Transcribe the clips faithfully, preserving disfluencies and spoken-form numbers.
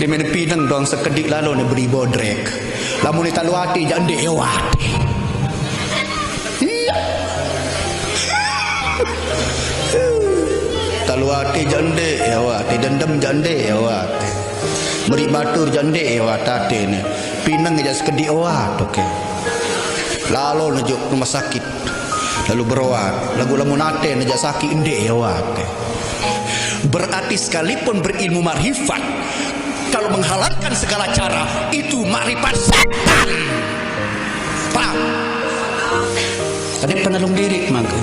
Mene pineng doang sekediq lalo ne beri bodrek. Lamun ne talu ate jaq ndeq, ya wate. Iya. Talu ate jaq ndeq, ya wate. Dendem jaq ndeq, ya wate. Meriq batur jaq ndeq, ya wate atene. Pineng jaq sekediq, ya wate, oke. Lalo ne jok rumah sakit. Lalu beroat. Laguq lamun ate ne jaq sakit ndeq, ya wate. Berarti sekalipun berilmu makrifat, kalau menghalalkan segala cara, itu makrifat setan. Paham? Tadi penelung diriq mangke.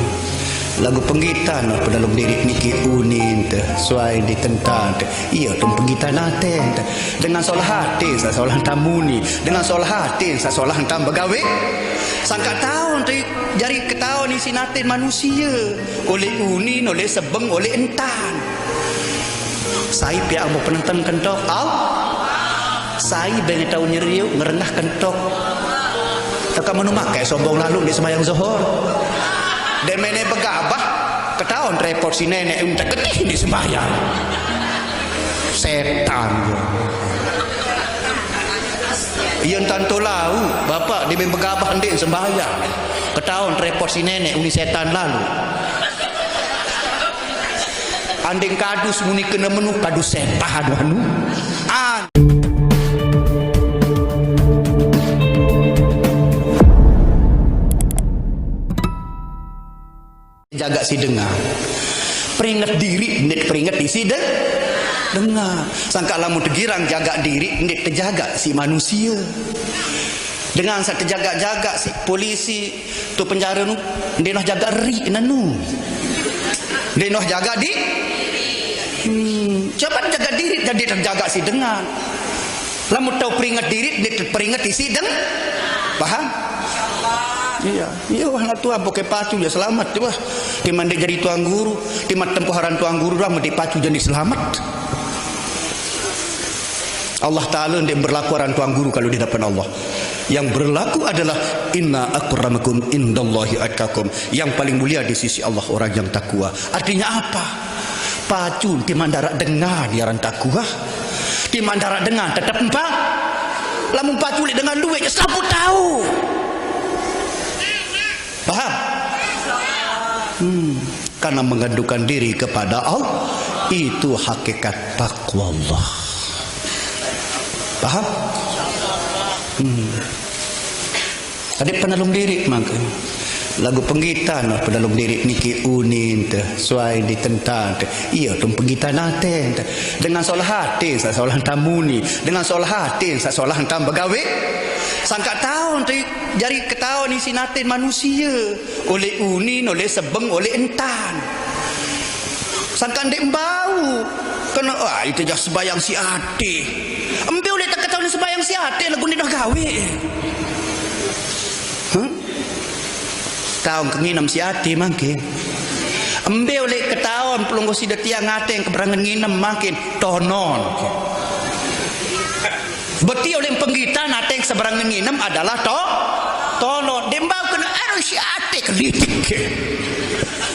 Laguq penggitan penelung diriq niki unin te, suai ditentang te. Iya, tum penggitan ate te. Dengan solah ate, saq solah entan muni. Dengan solah ate, saq solah entan begawe. Sangkaq taun te jari ketaun isin ate manusie. Oleq unin, oleq sebeng, oleq entan. Sai piaq ambo penenteng kentok? Au. Sai beng tau nyeriuq ngerengah kentok? Teka menu makai sombong lalu ndeq sembahyang Zohor. Demene begabah, ketaun repot si neneq, untek getih ndeq sembahyang. Setan. Iya entan to lau, Bapak, demene begabah ndeq sembahyang. Ketaun repot si neneq, uni setan lalu. Andeng kadus muni kene menu kadus setan anu. An. Jagaq si dengan. Peringet diriq ndeq peringet isi de-, dengan. Sangkaq lamun tegirang jagaq diriq ndeq tejagaq si manusie. Dengan saq tejagaq-jagaq si polisi, tu penjare nu, ndeq noh jagaq riq nenu. Ndeq noh jagaq di-, hmm, coba jagaq diriq, jari terjagaq si dengan. Lamun tau peringet diriq, ndeq peringet isi deng-, paham? Iya, iya, wah, nah, tu ampoq ke pacu jaq selamet, wah. Timaq ndeq jari tuan guru, timaq tempuh aran tuan guru, wah, ndeq pacu jari selamet. Allah Ta'ala ndeq berlaku aran tuan guru kalau di depan Allah. Yang berlaku adalah, "Inna akramakum indallahi atqakum." Yang paling mulia di sisi Allah orang yang takwa. Artinya apa? Pacu timaq ndaraq dengan aran takwa. Timaq ndaraq dengan tetep empa. Lamun pacu leq dengan lueq, selapuq tau. Paham? Hmm. Karena mengandukan diri kepada Allah, itu hakikat takwa Allah. Paham? Hmm. Tadi penelung diriq mangke. Laguq penggitan penelung diriq niki unin te, suai ditentang te. Iya, tum penggitan ate te. Dengan solah ate, saq solah entan muni. Dengan solah ate, saq solah entan begawe. Sangkaq taun te jari ketaun isin ate manusie. Oleq unin, oleq sebeng, oleq entan. Sangkaq ndeq bau. Kene, ah, ite jaq sembahyang siq ate. Embe oleq teketaun sembahyang siq ate, laguq ndeq noh gawe. Huh? Taun kenginem siq ate mangkin. Embe oleq ketaun pelungguh side tiang ate keberangen nginem mangkin. Tonon. Beti oleq penggitan ate seberangen nginem adalah to-, tonon. Ndeq bau kene, aduh, siq ate kelitik.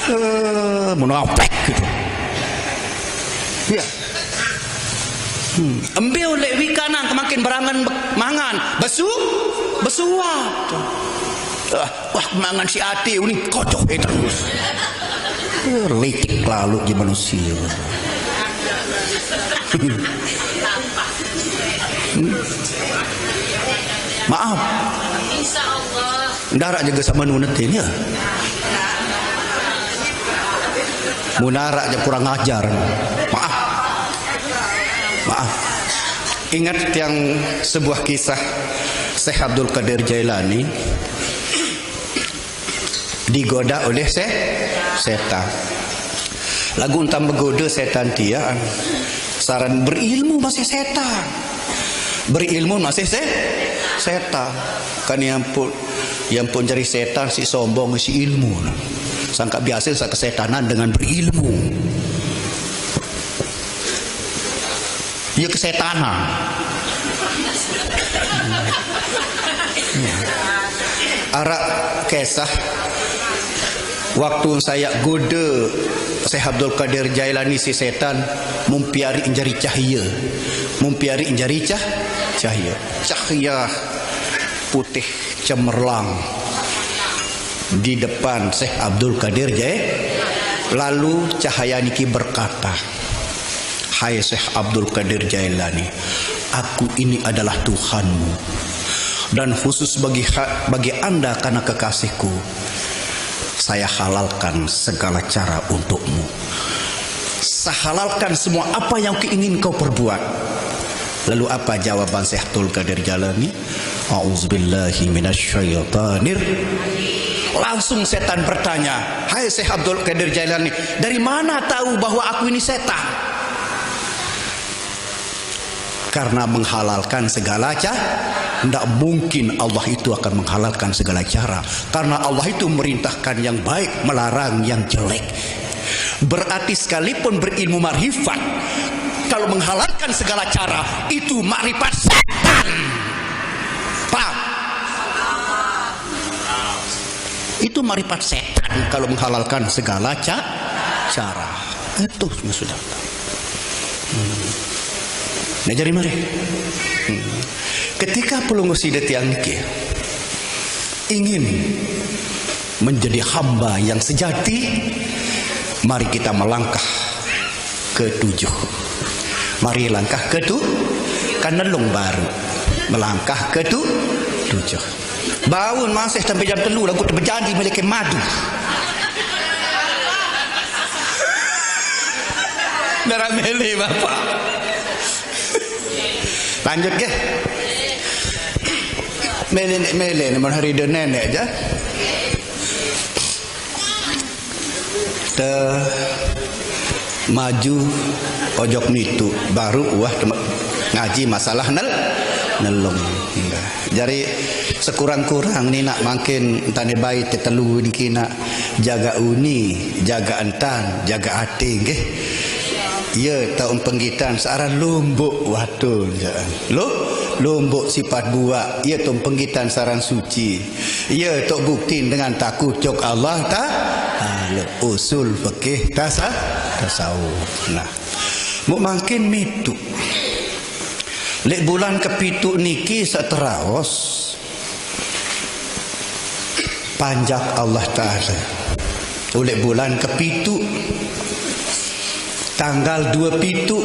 Eh, munafik gitu. Iya. Hmm. Embe oleq wikanang kemakin berangen be-, mangan. Besu-, besuap. Ah, wah, mangan siq ate uni kocoh terus. Eh, licik lalu je manusia. Maaf. Ndaraq jage sama nunetin ya. Munaraq je kurang ajar. Maaf. Maaf. Ingat yang sebuah kisah Syekh Abdul Qadir Jailani. Digoda oleh se-, setan. Laguq entan begoda setan tiang, saran berilmu masih setan. Berilmu masih se-, setan. Kan yang pun, yang pun jari setan siq sombong siq ilmu. Sangkaq biase saq kesetanan dengan berilmu. Iya kesetanan. Araq kisah Waktu saya goda Syekh Abdul Qadir Jailani si setan, mumpiari jari cahaya. Mumpiari jari cah, cahaya. Cahaya putih cemerlang di depan Syekh Abdul Qadir Jai. Lalu cahaya niki berkata, "Hai Syekh Abdul Qadir Jailani, aku ini adalah Tuhanmu. Dan khusus bagi ha-, bagi Anda karena kekasihku, saya halalkan segala cara untukmu. Saya halalkan semua apa yang ingin kau perbuat." Lalu apa jawaban Syekh Abdul Qadir Jailani? "A'udzubillahi minasyaitonir." Langsung setan bertanya, "Hai Syekh Abdul Qadir Jailani, dari mana tahu bahwa aku ini setan?" Karena menghalalkan segala cara, tidak mungkin Allah itu akan menghalalkan segala cara. Karena Allah itu merintahkan yang baik, melarang yang jelek. Berarti sekalipun berilmu makrifat, kalau menghalalkan segala cara, itu makrifat setan. Paham? Itu makrifat setan kalau menghalalkan segala ca-, cara. Itu sudah. Hmm. Nah, jadi mari. Hmm. Ketika pelungguh sida tiang niki ingin menjadi hamba yang sejati, mari kita melangkah ketujuh. Mari langkah ketu-, kan nelung baru. Melangkah ketu-, tujuh. Baun masih sampai jam telu, lagu berjanji miliki madu. Darah mele, Bapak. Lanjut, ke? Mele, mele, ni, hari dia nenek aja. Te maju ojok mitu, baru wah tem-, ngaji masalah nel-, nelung. Jadi sekurang-kurang ni nak mangkin entane bai tetelu niki nak jaga uni, jaga entan, jaga ati nggih. Ya, tau penggitan searan lumbuk wadon, ya. Lo, lumbuk sipat buak, ya, tau penggitan searan suci. Iya, tok bukti dengan taku cok Allah ta-, Taala. Usul fikih tasa-, tasawuf. Nah, muk mangkin mitu. Lek bulan kepitu niki sateraos panjak Allah Taala. Oleh bulan kepitu, tanggal dua pitu.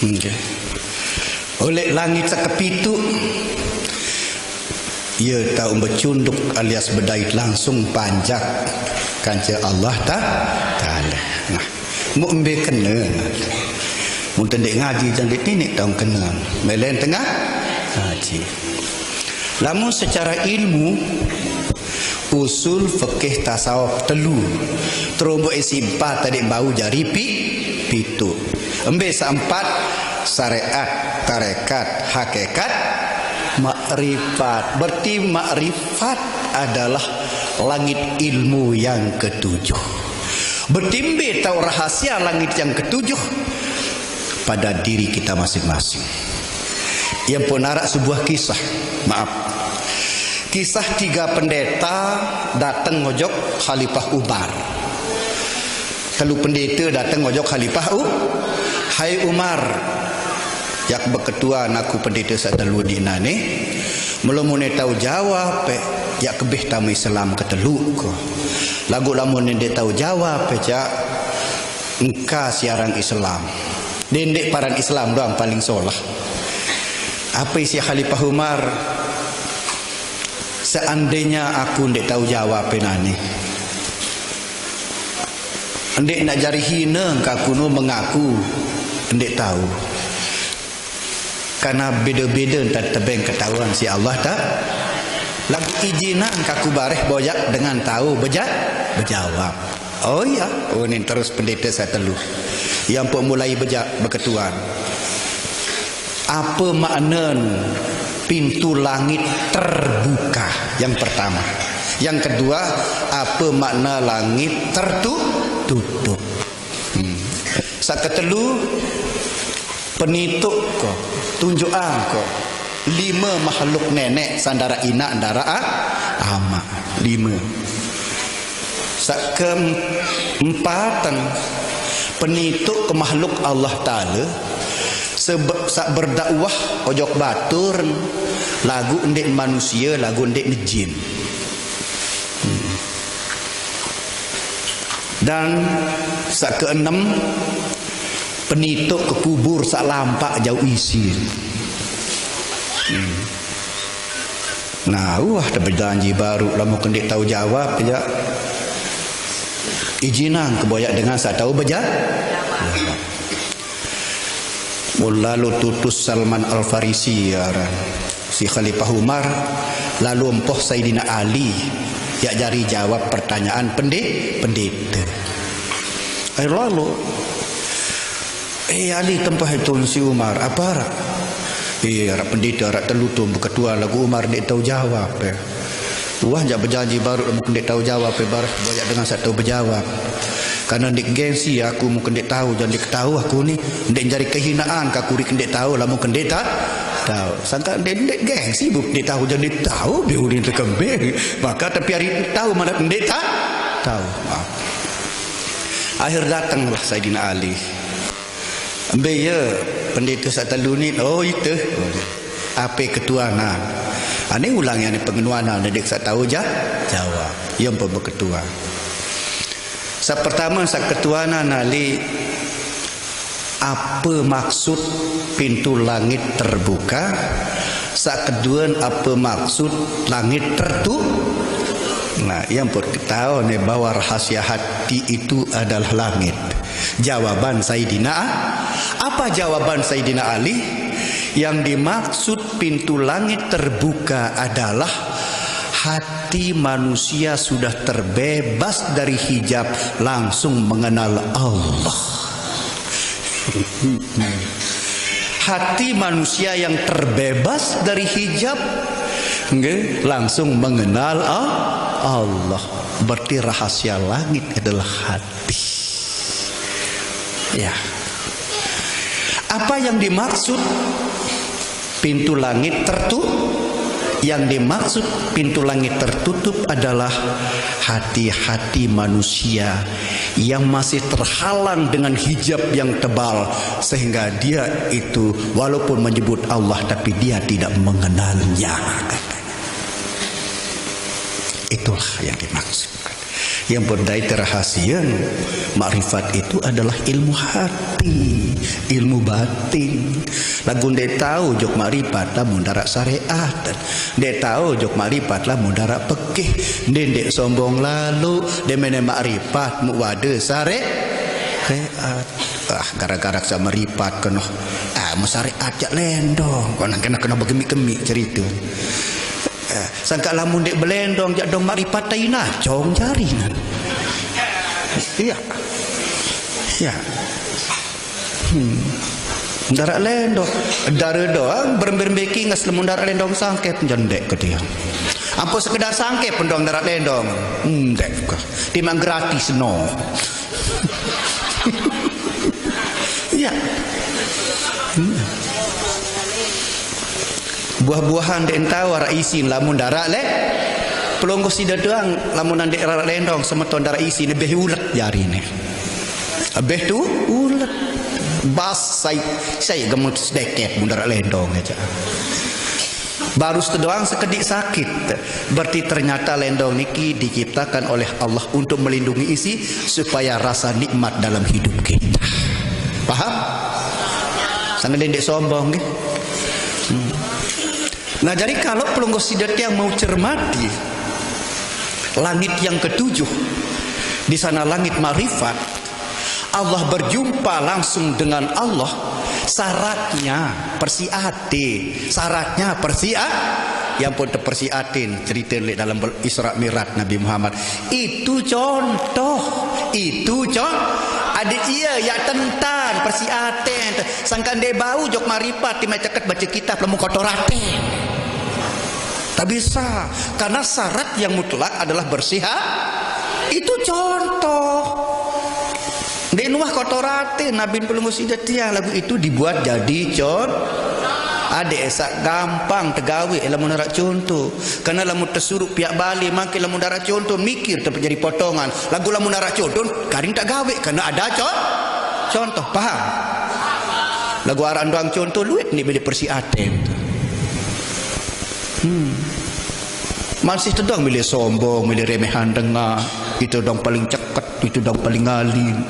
Nggih. Oleh langit sekepitu, ia tau becunduk alias bedait langsung panjak kanca Allah Ta-, Taala. Nah, muk embe kena. Mun tendek ngaji jangan ditinik tau kena. Melen tengah ngaji. Lamun secara ilmu, usul fikih tasawuf telu. Terombok isi empat tadi bau jari pi-, pitu. Embe seempat, syariat, tarekat, hakikat, makrifat. Berarti makrifat adalah langit ilmu yang ketujuh. Berarti embe tau rahasia langit yang ketujuh pada diri kita masing-masing. Yang pun arak sebuah kisah, maaf. Kisah tiga pendeta datang ngojok Khalifah Umar. Telu pendeta datang ngojok Khalifah U-, "Hai Umar, yak beketuan aku pendeta satelu di nane, mula mune tau jawab, pe, yak kebih tamu Islam ketelu ko. Lagu lamun nende tau jawab, pe, cak, engka siarang Islam. Dendek paran Islam doang paling solah." Apa isi Khalifah Umar? "Seandainya aku ndek tau jawab penani, ndek nak jari hina engka kuno mengaku ndek tau. Karena beda-beda entar tebeng ketahuan si Allah tak. Lagu izinan kaku bareh boyak dengan tau beja-, bejawab." Oh iya, oh ni terus pendeta saya telu. Yang pun mulai beja-, beketuan. Apa makna pintu langit terbuka? Yang pertama. Yang kedua, apa makna langit tertu-, tutup? Hmm. Saka telu, penituk ko, tunjukan ko. Lima makhluk nenek sandara inak ndara a-, ama. Lima. Sak keempatan, penituk ke makhluk Allah Taala, sebe-, sak berdakwah ojok batur, lagu ndeq manusia, lagu ndeq nejin. Dan sak keenem, penituk ke kubur saq lampaq jauq isin. Hmm. Nah, uah te bejanji baruq, lamun kendeq tao jawab, ya. Ijinang keboyaq dengan saq tao beja-, mun lalo tutus Salman Al-Farisi aran, si Khalifah Umar, lalo empoh Saidina Ali, yaq jari jawab pertanyaan pende-, pendete. Ai lalo, "Eh, Ali, tempah itu si Umar, apa araq?" "Eh, araq pendete, araq telu tu beketuan, laguq Umar ndeq tao jawab, eh. Uah jaq bejanji baruq, lamun ndeq tao jawab, eh, baruq boyaq dengan saq tao bejawab. Karena ndeq gengsi aku mun ndeq tao, jaq ndeq tao aku ni, ndeq jari kehinaan kaku riq ndeq tao, lamun ndeq ta-, tao. Sangkaq ndeq, ndeq gengsi, bu ndeq tao, jaq ndeq tao, be ulin tekembe. Maka tapi ari tao, mana ndeq ta-, tao." Maaf. Akhir datenglah Saidina Ali. "Mbe ye pendete saq telu ni?" "Oh, ite." "Ape ketuanan?" "Ane ulang ane pengenuanan, ndeq saq tao ja-, jawab." Ye mpe beketuan. Saq pertame, saq ketuanan Ali, ape maksud pintu langit terbuka? Saq keduen, ape maksud langit tertu-, Nah, ye mpe ketaon ne bahwa rahasia hati itu adalah langit. Jawaban Saidina, apa jawaban Saidina Ali? Yang dimaksud pintu langit terbuka adalah hati manusia sudah terbebas dari hijab, langsung mengenal Allah. Hati manusia yang terbebas dari hijab, nggih, langsung mengenal A-, Allah. Berarti rahasia langit adalah hati. Ya. Apa yang dimaksud pintu langit tertu-, yang dimaksud pintu langit tertutup adalah hati-hati manusia yang masih terhalang dengan hijab yang tebal, sehingga dia itu walaupun menyebut Allah, tapi dia tidak mengenalnya. Itulah yang dimaksud. Yang berdait rahasia makrifat itu adalah ilmu hati, ilmu batin. Laguq ndeq tao jok makrifat lamun ndaraq syariat. Ndeq tao jok makrifat lamun ndaraq pekih. Ndeq, ndeq sombong lalo, ndeq mene makrifat muq wade syare-, syariat. Ah, gara-gara saq makrifat kenoh. Ah, muq syariat jaq lendong. Kok nang kena, kena begemi-gemi cerite. Eh, sangkaq lamun ndeq belendong jaq dong makrifat tai nacong jari ngan. Iya. Iya. Hmm. Ndaraq lendong. Dare doang berembe-rembe kinges, lamun ndaraq lendong sangkep njendeq ke tiang. Ampun sekedar sangkep ndong ndaraq lendong. Ndeq ke. Timaq gratis no. Iya. Hmm. Buah-buahan ndeq tao araq isin lamun ndaraq le-, pelungguh side doang lamun ndeq araq lendong semeton ndaraq isin, lebih ulet jarine. Lebih tu ulet. Bas sai, sai gemes sedeket mun ndaraq lendong aja. Baru side doang sekediq sakit. Berarti ternyata lendong niki diciptakan oleh Allah untuk melindungi isi supaya rasa nikmat dalam hidup kita. Paham? Sangat ndeq sombong, nggih. Hmm. Nah, jadi kalau pelungguh side tiang mau cermati langit yang ketujuh, di sana langit makrifat, Allah berjumpa langsung dengan Allah, syaratnya persiate, syaratnya persia-, yang pun tepersiatin cerita leq dalam bel-, Isra Mi'raj Nabi Muhammad. Itu contoh, itu con-, adeq ie yaq tentan persiaten, sangkaq ndeq bau jok makrifat, timaq ceket bace kitab, lamun kotor ate. Tak bisa, karena syarat yang mutlak adalah bersih ha-, itu contoh. Ndeq nuah kotor ate, Nabi pelungguh side tiang, laguq itu dibuat jadi con-, Ade saq gampang tegawe lamun araq conto. Karena lamun tesuruq piaq bale, mangkin lamun araq conto mikir tepejari potongan. Laguq lamun araq conto karing tak gawe karena ada con-, contoh. Paham? Laguq araq doang conto lueq ni bede persi aten. Hmm. Masih tedong milih sombong, milih remehan dengah. Itu dong paling ceket, itu dong paling alim.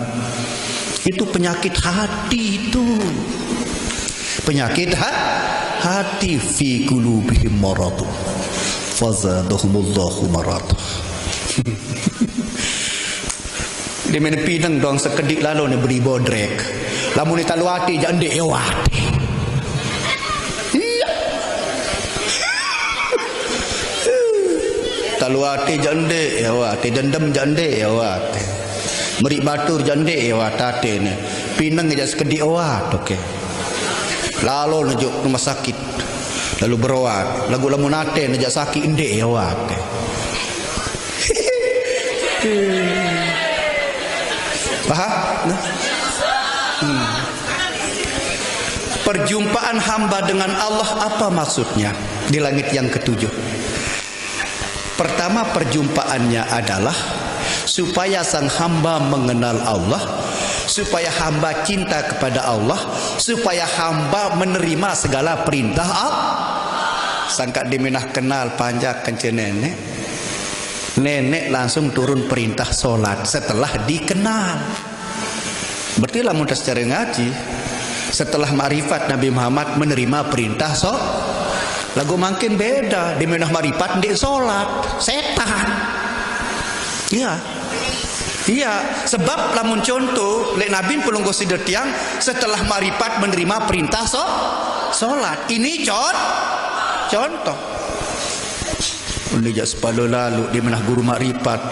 Itu penyakit hati itu. Penyakit ha-, hati, fi qulubihim maradun fazadahumullahu marada. Demen pineng doang sekediq lalo ne beri bodrek. Lamun ne talu ati jaq ndeq yo ati. Iya. Talu ati jaq ndeq yo ati, dendem jaq ndeq yo ati. Meriq batur jaq ndeq yo ati ne. Pineng jaq sekediq oat, oke. Lalo ne jok rumah sakit. Lalu beroat. Laguq lamun ate ne jaq sakit ndeq yo ati. Paham? Nah. Hmm. Perjumpaan hamba dengan Allah apa maksudnya di langit yang ketujuh? Pertama, perjumpaannya adalah supaya sang hamba mengenal Allah, supaya hamba cinta kepada Allah, supaya hamba menerima segala perintah Allah. Sangkaq demen kenal panjak kance neneq. Neneq langsung turun perintah solat setelah dikenal. Berarti lamun secara ngaji, setelah makrifat Nabi Muhammad menerima perintah so-, laguq mangkin beda, demen makrifat ndeq solat, setan. Iya. Iya, sebab lamun contoh, leq Nabi pelungguh side tiang, setelah makrifat menerima perintah so-, solat. Ini con-, contoh. Ndeq jaq sepalo lalo demen guru makrifat.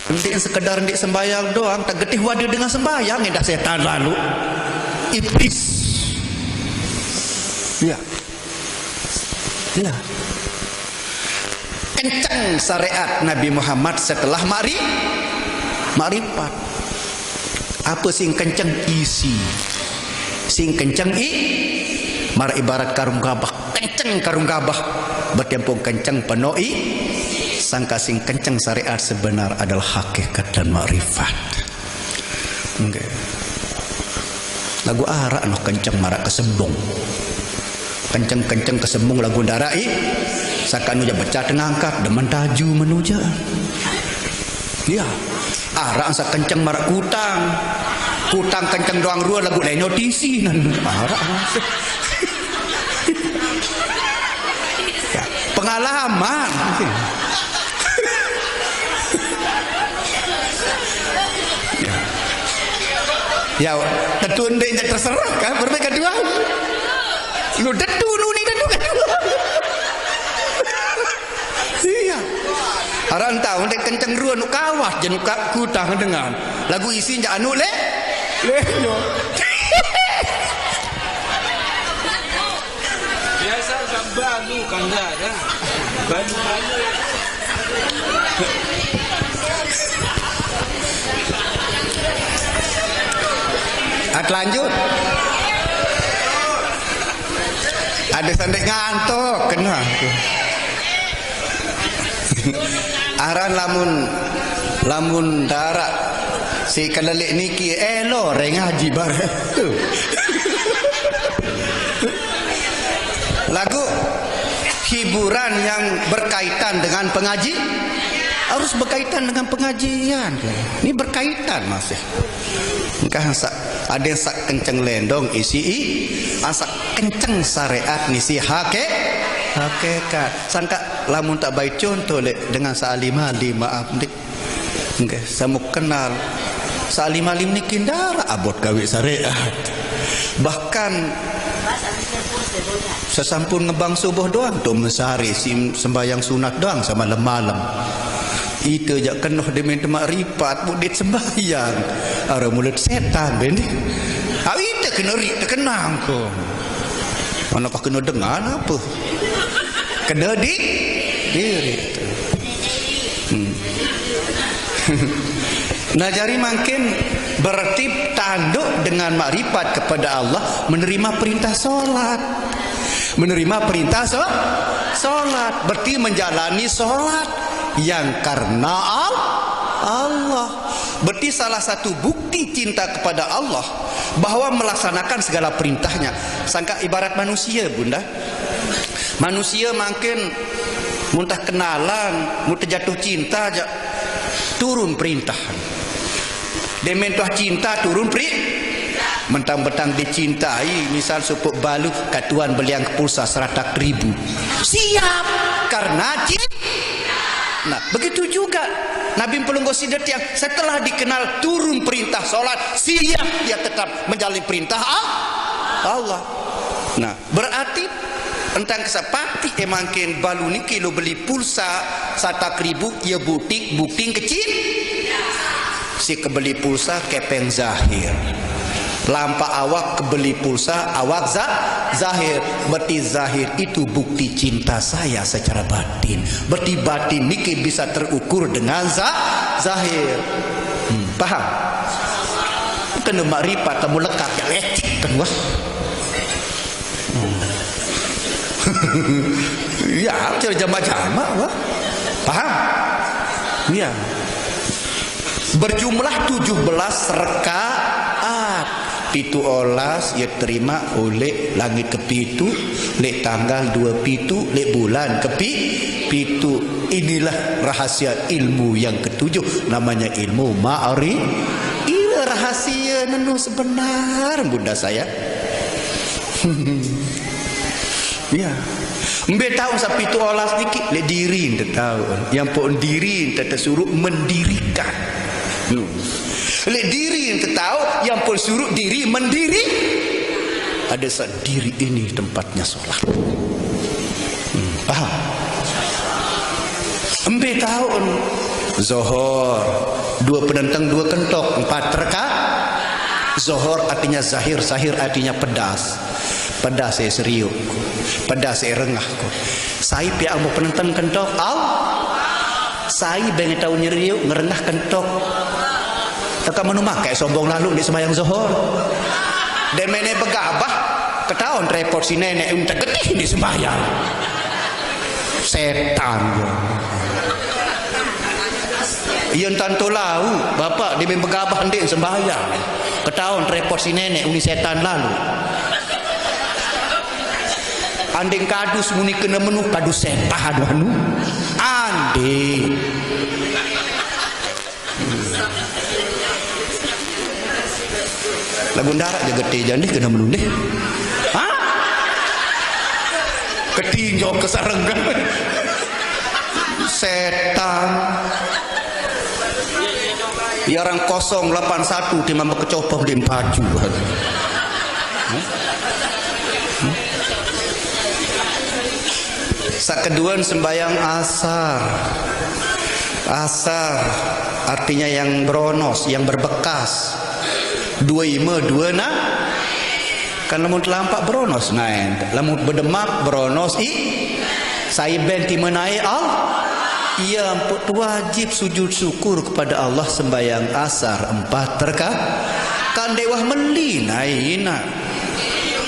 Ndeq sekedar ndeq sembayang doang, tak getih wade dengan sembayang, endah setan lalo. Iblis. Iya. Iya. Kenceng syariat Nabi Muhammad setelah makri-, makrifat. Apa sing kenceng? Isi. Sing kenceng i-, maraq ibarat karung gabah. Kenceng karung gabah, berarti ampun kenceng penoq i-, sangkaq sing kenceng syariat sebenar adalah hakikat dan makrifat. Nggih. Laguq araq noh kenceng maraq kesembung. Kenceng-kenceng kesembung laguq ndaraq i-, sangkaq nu jaq becah tengangkat, demen taju menu jaq. Iya. Araq saq kenceng maraq kutang. Kutang kenceng doang rue laguq lenyo tisi nan. Araq. Ya, pengalaman. Ya. Ya, tetu ndeq terserah kan, berbaik kedua. Lu tetu, lu ni tetu kedua. Iya. Aran tau ndeq kenceng rue nuq kawah jenuk ka-, kutang dengan. Laguq isi jaq anu le-, lenyo. Biasa usah balu kanda ya. Balu-balu. At lanjut. Ada sandik ngantuk kena. Aran lamun, lamun daraq si keleleq niki elo re ngaji bareng. Laguq hiburan yang berkaitan dengan pengaji, harus berkaitan dengan pengajian. Ini berkaitan masih. Engkah saq, ada saq kenceng lendong isi i, asaq kenceng syariat nisi hake-, hakikat. Sangkaq lamun tak baik contoh leq dengan saq alim-alim, maaf ndeq. Nggih, samuk kenal. Saq alim-alim niki ndaraq abot gawe syariat. Bahkan sesampun ngembang subuh doang, tu mesare sim-, sembahyang sunat doang semalem-malem. Ite jaq kenoh demen temak ripat, mudit sembahyang. Are mulut setan, bende. Awi ite kena ri-, tekenang ko. Manakah kena dengan apa? Kena di-, diri. Hmm. Nah, jari mangkin berarti tanduk dengan makrifat kepada Allah, menerima perintah sholat. Menerima perintah so, sholat, berarti menjalani sholat yang karena Al-, Allah. Berarti salah satu bukti cinta kepada Allah bahwa melaksanakan segala perintahnya. Sangka ibarat manusia, Bunda. Manusia mangkin muntah kenalan, muntah jatuh cinta aja, turun perintah. Demen tuah cinta turun pri. Mentang-mentang dicintai, misal supuk balu, katuan beliang pulsa seratak ribu. Siap, karena cinta. Nah, begitu juga Nabi pelungguh sida tiang setelah dikenal turun perintah sholat, siap dia tetap menjalani perintah Al-, Allah. Nah, berarti entang kesepati emangkin balu niki lo beli pulsa satak ribu, ya bukti, bukti kecil. Si kebeli pulsa kepeng zahir. Lampa awak kebeli pulsa, awak za-, zahir. Berarti zahir itu bukti cinta saya secara batin. Berarti batin niki bisa terukur dengan za-, zahir. Hmm, paham? Kena makrifat, kamu lekat, ya lecek kan, wah. Hmm. Ya, cara jamak-jamak, wah. Paham? Ya. Berjumlah tujuh belas rakaat. Pitu olas, ya terima oleh langit kepitu, lek tanggal dua pitu, lek bulan kepi-, pitu. Inilah rahasia ilmu yang ketujuh, namanya ilmu ma'ri-, iya, rahasia nenu sebenar, Bunda saya. Ya. Mbe tahu sapitu olas niki, lek diri ente tahu. Yang pun diri ente tesuruh mendirikan. Hmm. Lek diri ente tahu, yang pun suruh diri mendiri. Ada sa diri ini tempatnya sholat. Hmm, paham? Mbe tahu, Zohor, dua penenteng, dua kentok, empat rakaat. Zohor artinya zahir, zahir artinya pedas. Pedas saya seriuk, pedas saya rengah ko. Sai pihak mau penenteng kentok, Al. Sai beng tahu nyeriuk, ngerengah kentok. Teka menu makai sombong lalu di sembahyang Zohor. Demene begabah, ketahuan repot si nenek, unta getih di sembahyang. Setan. Iya, tantu lau, bapak, dia begabah ndik sembahyang. Ketahuan repot si nenek, uni setan lalu. Anding kadus muni kena menu, kadus setan anu. Anding. Lagu ndarak je getih jandih kena menu deh. Hah? Ketinjau kesarenggan. Setan. Ya, orang kosong delapan satu timbang bekecopong di empaju. Sakeduan sembahyang asar. Asar artinya yang beronos, yang berbekas. Dua ime, dua na. Kan lamun telampak beronos naen, lamun bedemak beronos i. Sai benti menae al. Iya, ampun, wajib sujud syukur kepada Allah sembahyang asar empat rakaat. Kan dewah meli nae ina.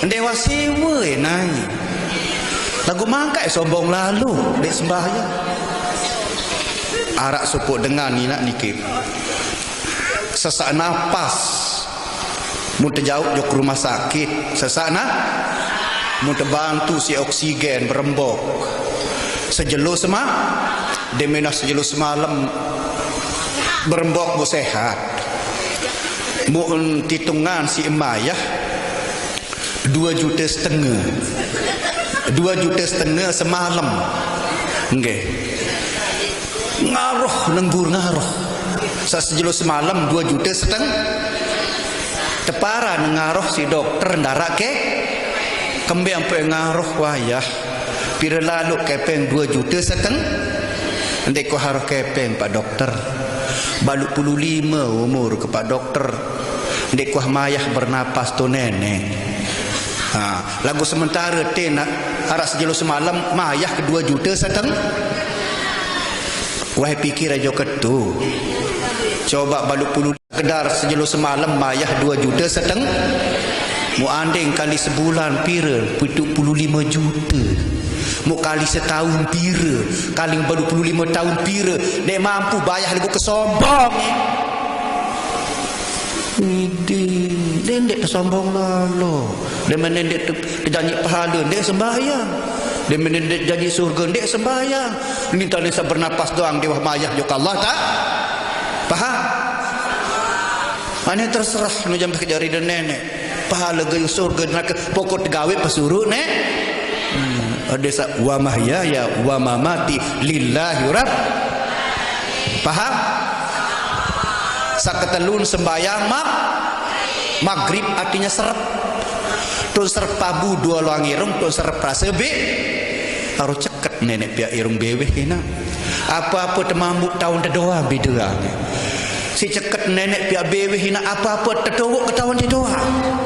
Dewah sewa nae. Lagu mangkai sombong lalu dek sembahyang. Arak supuk dengan ina niki. Sesak napas. Mun tejauh jok rumah sakit, sesak nah. Mun tebantu si oksigen berembok. Sejelo sema, demenah sejelo semalam berembok bu sehat. Mun titungan si emayah dua juta setengah. Dua juta setengah semalam. Nggih. Ngaruh, nenggur ngaruh. Sa sejelo semalam dua juta setengah. Tepara nengaruh si dokter ndarak ke. Kembe ampe ngaruh wayah. Pira lalu kepeng dua juta setengah. Ndek ko haruh kepeng, Pak Dokter. Balu puluh lima umur ke, Pak Dokter. Ndek ko mayah bernapas tu nenek. Ha, lagu sementara te nak arak sejelo semalam mayah ke dua juta setengah. Wah, pikir aja ketu. Coba balu puluh kedar sejelo semalam mayah dua juta setengah. Muk andeng kali sebulan pire? Pitu puluh lime jute. Muk kali setahun pire? Kali baru puluh lime tahun pire? Ndeq mampu bayah, laguq kesombong. Idi, ndeq, ndeq tesombong lalo. Ndeq mene ndeq te-, tejanji pahale, ndeq sembahyang. Ndeq mene ndeq janji surge, ndeq sembahyang. Nintane saq bernapas doang dewah mayah jok Allah ta-, paham? Ane terserah nu jam jari de neneq. Pahale ge surge nerake, pokok tegawe pesuruq ne. Hmm, ade saq, "Wa mahyaya wa mamati lillahi rabb." Paham? Saq ketelun sembahyang mag-, magrib artinya serep. Tun serep pabu due loang irung, tun serep rase be-, aro ceket neneq piaq irung beweh inaq. Ape-ape temambuq taun tedoang bideang. Siq ceket neneq piaq beweh inaq, ape-ape tetowoq ketaun tedoang.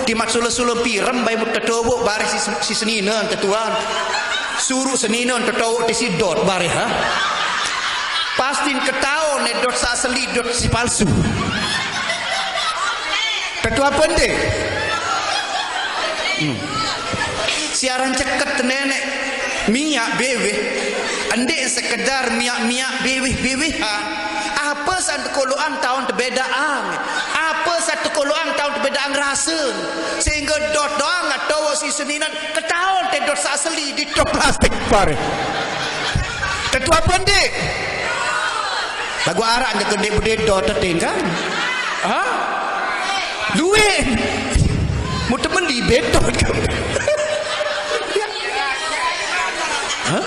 Timaq sule-sule pirem bae mut tetowoq bareh si, si seninen tetuan. Suruq seninen tetowoq tesiq dot bareh, ha? Pastin ketaun ne dot saq asli, dot si palsu. Tetu ape ndeq? Hmm. Siaran ceket neneq miaq beweh, ndeq sekedar miaq-miaq beweh-bewehan. Ape saq tekoloqan taun tebedaqang? Ape saq tekoloqan taun tebedaqang rasen? Sehingge dot doang natowoq siq seninen, ketaun te dot saq asli di dot plastik bareh. Tetu ape ndeq? Laguq araq ndeq gede-gede dot tetinggal. Hah? Lueq. Mau temen di beton. Hah?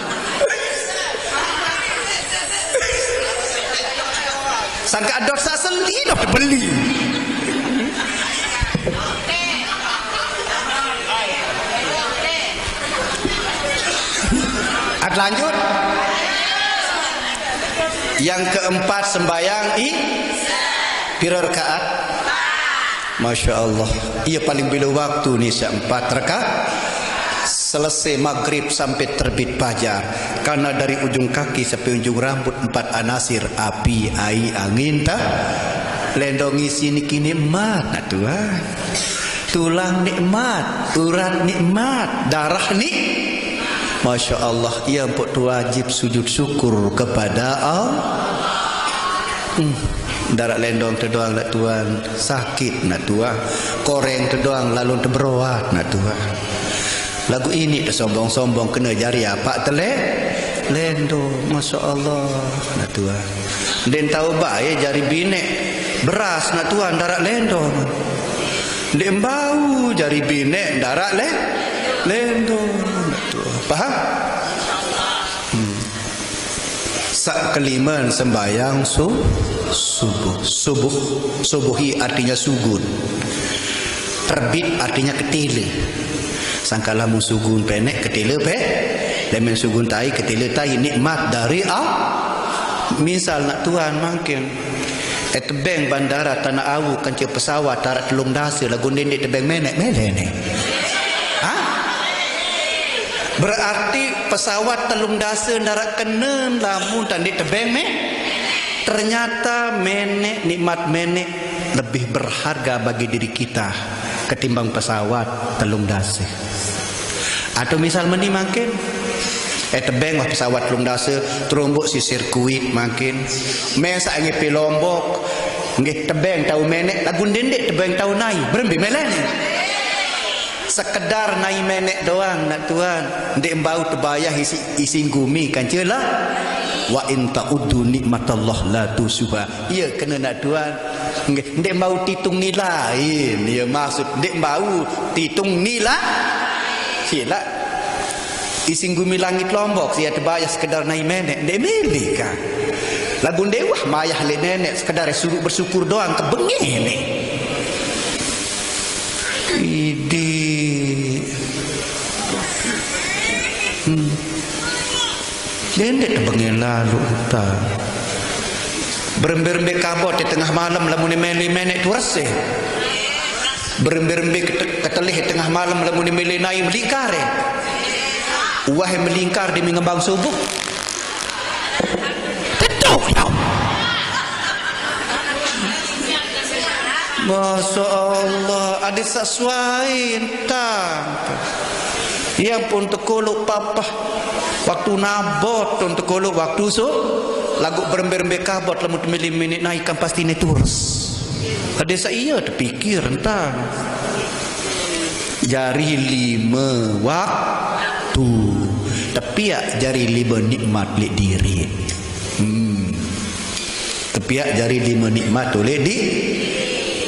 Sangkaq dot saq asli dot beli. At lanjut. Yang keempat, sembahyang i-, pira rakaat? Masya Allah. Iya paling bela waktu ni saq empat rakaat. Selesai magrib sampai terbit fajar. Karena dari ujung kaki sampai ujung rambut empat anasir, api, ai, angin, ta-, lendong isi niki nikmat, nah, tuan. Tulang nikmat, urat nikmat, darah ni-, Masya Allah, iya mpuk tu wajib sujud syukur kepada Allah. Hmm. Daraq lendong tedoang nak tuan, sakit nak tuan. Koreng tedoang lalun teberoat nak tuan. Laguq ini tesombong-sombong kene jari apaq tele-, lendong, Masya Allah nak tuan. Ndeq tao bae jari bineq beras nak tuan daraq lendong. Ndeq mbau jari bineq ndaraq le-, lendong. Betul. Paham? Hmm. Saq kelimen sembahyang su-, subuh. Subuh. Subuhi artinya sugun. Terbit artinya ketele. Sangkaq lamun sugun peneq, ketele pe-, lemen sugun tai, ketele tai, nikmat dari Al-, misal nak tuan mangkin. Eh, tebeng bandara Tanaq Awu kance pesawat araq telung dase, laguq ndeq tebeng meneq, mele ne. Hah? Berarti pesawat telung dase ndaraq kenen lamun tan ndeq tebeng me-, ternyata meneq, nikmat meneq lebih berharga bagi diri kita ketimbang pesawat telung dase. Atau misal meni mangkin, eh, tebeng wah pesawat telung dase, teromboq siq sirkuit mangkin. Mesaq ngipi Lombok, nggih tebeng tao meneq, laguq ndeq tebeng tao nai, berembe mele ne? Sekedar nai meneq doang, nak tuan. Ndeq mbau tebayah isiq, isiq gumi kance la. Wa in ta'uddu nikmatallah la tuhsuha. Iya kene nak tuan. Nggih, ndeq mbau titung nilain, iya maksud ndeq mbau titung nila-, silaq. Isiq gumi langit Lombok, siq tebayah sekedar nai meneq, ndeq mele kan. Laguq ndeq wah mayah leq neneq, sekedar suruq bersyukur doang, kebengene. Idi. Hmm. Dendeq tebengin lalo utan. Berembe-rembe kabot di tengah malem lamun mele meneq turese. Berembe-rembe kete-, ketelih di tengah malem lamun mele nai melingkare. Uwah melingkar demi ngembang subuh. Tetu, ya. Masya Allah, ada sasuai entang. Ia pun tekolok papah. Waktu nabot tun tekolok waktu su. Lagu berembe-rembe kabot lamun temili minit naik kan pasti ne turus. Ada sa iya terpikir entang. Jari lima waktu. Tepiak jari lima nikmat lek diri. Hmm. Tepiak jari lima nikmat oleh di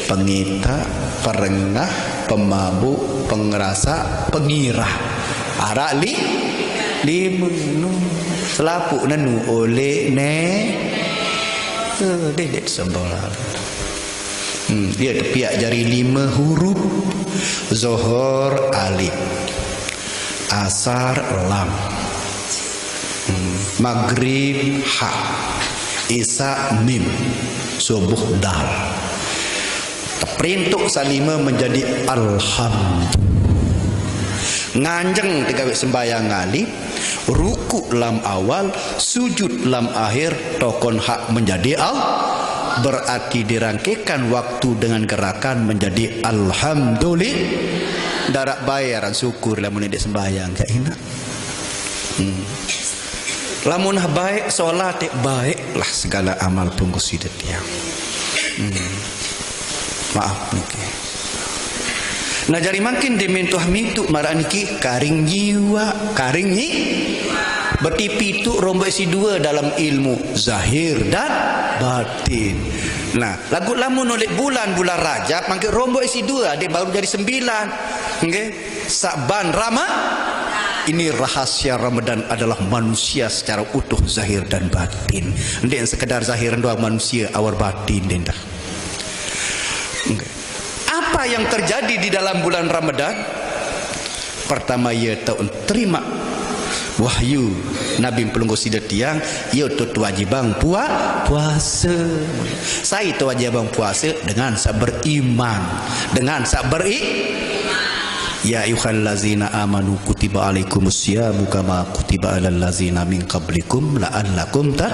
pengita, perengah, pemabuk, pengerasa, pengirah. Arak li lima nu. Selapuk nenu oleh ne. Eh, dedek sembarang. Hmm, dia tepiak jari lima huruf. Zohor alif. Asar lam. Hmm, Maghrib ha. Isya mim. Subuh dal. Teperintuk salima menjadi alhamdulillah. Nganjeng tegawe sembayang alif, ruku lam awal, sujud lam akhir, tokon hak menjadi al. Berarti dirangkekan waktu dengan gerakan menjadi alhamdulillah. Darak bayaran syukur lamun dek sembayang ka ina. Hmm. Lamun baik solat, baiklah segala amal pungguh sida tiang. Hmm. Maaf niki. Nah, jari mangkin dimintuh mintu marak niki karing jiwa, karing nyi. Beti pitu rombok si dua dalam ilmu zahir dan batin. Nah, lagu lamun oleh bulan, bulan Rajab, mangkin rombok si dua, adik baru jadi sembilan. Nggih. Saban Rama. Ini rahasia Ramadan adalah manusia secara utuh zahir dan batin. Ndak sekedar zahir doang manusia, awar batin dendah. Apa yang terjadi di dalam bulan Ramadan? Pertama, ia tahu terima wahyu Nabi pelungguh sida tiang, ia tu wajibang pua, puasa. Saya tu wajibang puasa dengan sak beriman, dengan sak beri. Ya ayyuhallazina amanu kutiba alaikumus siyamu kama kutiba alal lazina min qablikum la'allakum ta.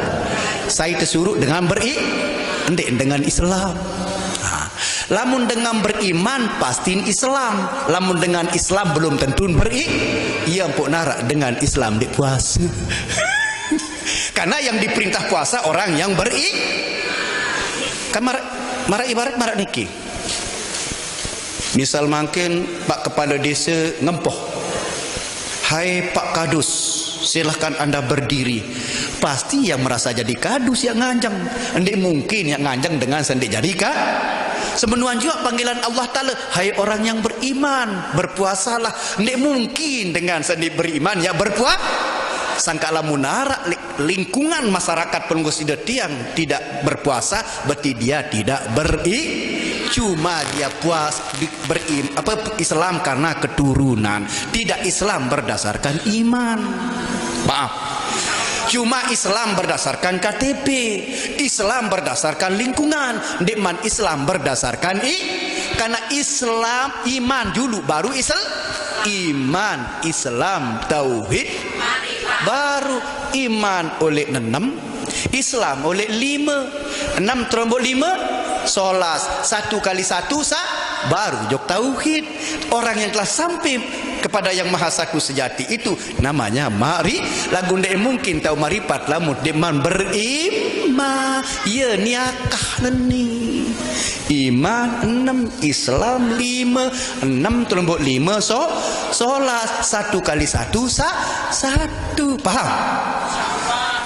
Saya tersuruh dengan beri, ndak dengan Islam. Ha. Lamun dengan beriman, pastin Islam. Lamun dengan Islam, belum tentu beri. Ia empuk narak dengan Islam dek puasa. Karena yang diperintah puasa orang yang beri. Kan marak, marak ibarat marak niki. Misal mangkin Pak Kepala Desa ngempoh, "Hai Pak Kadus, silahkan Anda berdiri." Pasti yang merasa jadi kadus yang nganjeng. Ndak mungkin yang nganjeng dengan sendik jadi ka. Semenuan juga panggilan Allah Ta'ala, "Hai orang yang beriman, berpuasalah." Ndak mungkin dengan sendik beriman yang berpuasa. Sangka lamun narak li-, lingkungan masyarakat pelungguh sida tiang tidak berpuasa, berarti dia tidak beri, cuma dia puas di-, berim-, apa, Islam karena keturunan, tidak Islam berdasarkan iman. Maaf. Cuma Islam berdasarkan K T P, Islam berdasarkan lingkungan, ndak man Islam berdasarkan i, karena Islam iman dulu baru Islam, iman, Islam, tauhid, baru iman oleh enam, Islam oleh lima. Enam terombok lima, solas. Satu kali satu sa, baru jok tauhid. Orang yang telah sampai kepada yang maha satu sejati itu namanya mari. Lagu ndak mungkin tahu maripat lamun dek man beriman. Ya niakah neni. Iman enam, Islam lima, enam terombok lima, so, solas. Satu kali satu sa, satu. Paham?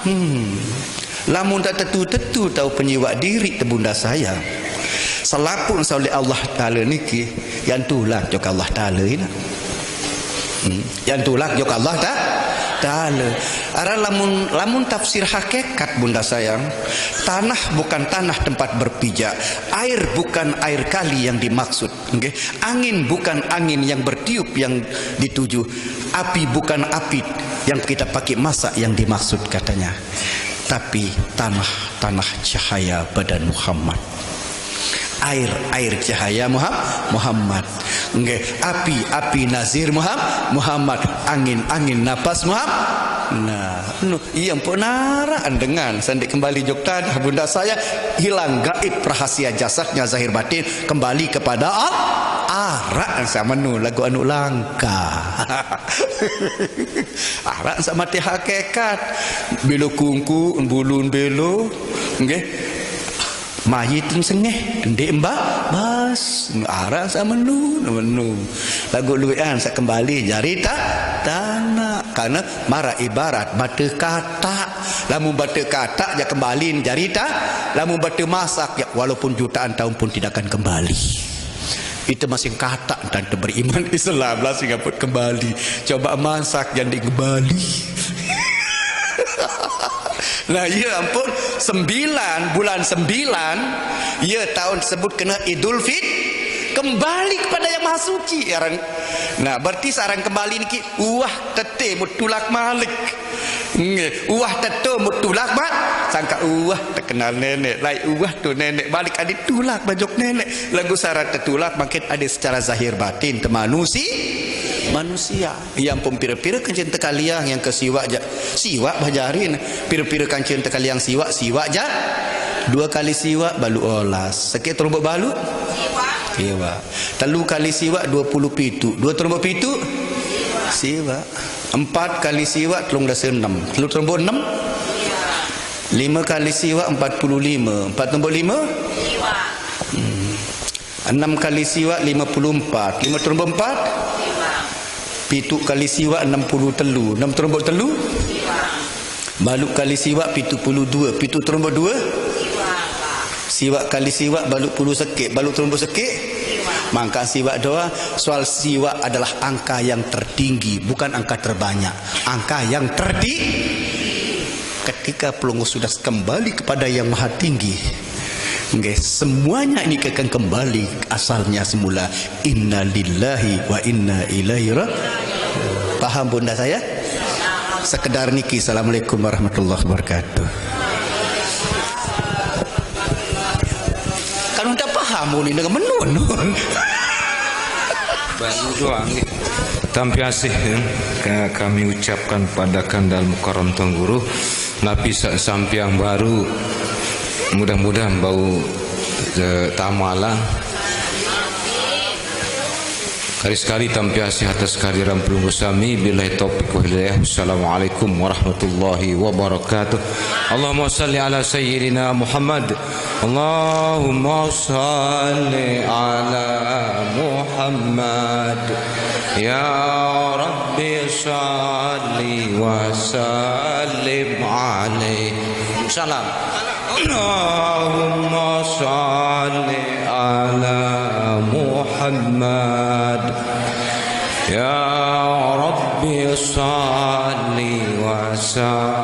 Hmm. Lamun tak tetu-tetu tahu penyiwak diri tebunda saya. Selapun saulek Allah Ta'ala niki, yang tulak jok Allah Ta'ala ina. Hmm. Yang tulak jok Allah Ta-, Ta'ala. Ara lamun, lamun tafsir hakikat bunda sayang, tanah bukan tanah tempat berpijak, air bukan air kali yang dimaksud. Nggih, angin bukan angin yang bertiup yang dituju, api bukan api yang kita pakai masak yang dimaksud katanya, tapi tanah, tanah cahaya badan Muhammad, air, air cahaya Muham-, Muhammad, nggih, api, api nazir Muham-, Muhammad, angin, angin napas Muham-, Nah, nu, iya ampun, arak dengan saq ndeq kembali jok tanah, bunda saya, hilang gaib rahasia jasadnya zahir batin, kembali kepada Allah. Arak saq menu laguq anuq langkah. Arak saq mate hakekat. Belo kungku, bulun belo, nggih. Mayit sengeh, ndeq mba-, bas, aran saq menu, menu. Laguq lueqan saq kembali jari ta-, tanaq. Karne maraq ibarat bate katak. Lamun bate katak jaq kembali jari ta-, lamun bate masak jaq walaupun jutaan tahun pun tidak akan kembali. Ite masih katak tante beriman Islam lah sing ampun kembali. Coba masak jaq ndeq kembali. Nah, iya ampun, sembilan, bulan sembilan, iya taun tersebut kena Idul Fit-, kembali kepada Yang Maha Suci, aran. Nah, berarti saq aran kembali niki, uwah tete mut tulak malik. Nggih, uwah tete mut tulak ma-, sangkaq uwah tekenal neneq, laeq uwah to neneq, balik ade tulak bajok neneq. Laguq syarat tetulak mangkin ade secara zahir batin temanusi-, manusia. Iya ampun, pire-pire kancen tekaliang yang ke siwaq jaq, siwaq bajarin. Pire-pire kancen tekaliang siwaq, siwaq jaq. Due kali siwaq, baluq olas. Sekeq teromboq baluq? Siwaq. Telu kali siwaq, due pulu pitu. Due teromboq pitu? Siwaq. Empat kali siwaq, telung dase enem. Telu teromboq enem? Lime kali siwaq, empat pulu lime. Empat teromboq lime? Hmm. Enem kali siwaq, lime pulu empat. Lime teromboq empat? Pitu kali siwaq, enem pulu telu. Enem teromboq telu? Baluq kali siwaq, pitu pulu due. Pitu teromboq due? Siwaq kali siwaq, baluq pulu sekeq. Baluq teromboq sekeq? Mangkaq siwaq doang. Soal siwaq adalah angka yang tertinggi, bukan angka terbanyak. Angka yang terti-, ketika pelungguh sudah kembali kepada Yang Maha Tinggi, nggih, semuanya ini akan kembali asalnya semula. Inna lillahi wa inna ilaihi ra-, paham, bunda saya? Sekedar niki. Assalamualaikum warahmatullahi wabarakatuh. Kan udah paham, ini dengan menun. Baru doang nih. Tampi asih, ya, ka-, kami ucapkan pada Kandal Mukarram Tuan Guru. Napi sa-, sampiang baru, mudah-mudahan bau, eh, tamala. Kali sekali tampi asih atas kehadiran pelungguh sami. Billahi taufiq wal hidayah. Wassalamualaikum warahmatullahi wabarakatuh. Allahumma salli ala sayyidina Muhammad. Allahumma salli ala Muhammad. Ya Rabbi salli wa sallim alaihi. Salam. Allahumma salli ala Muhammad. Ya Rabbi salli wa sallim.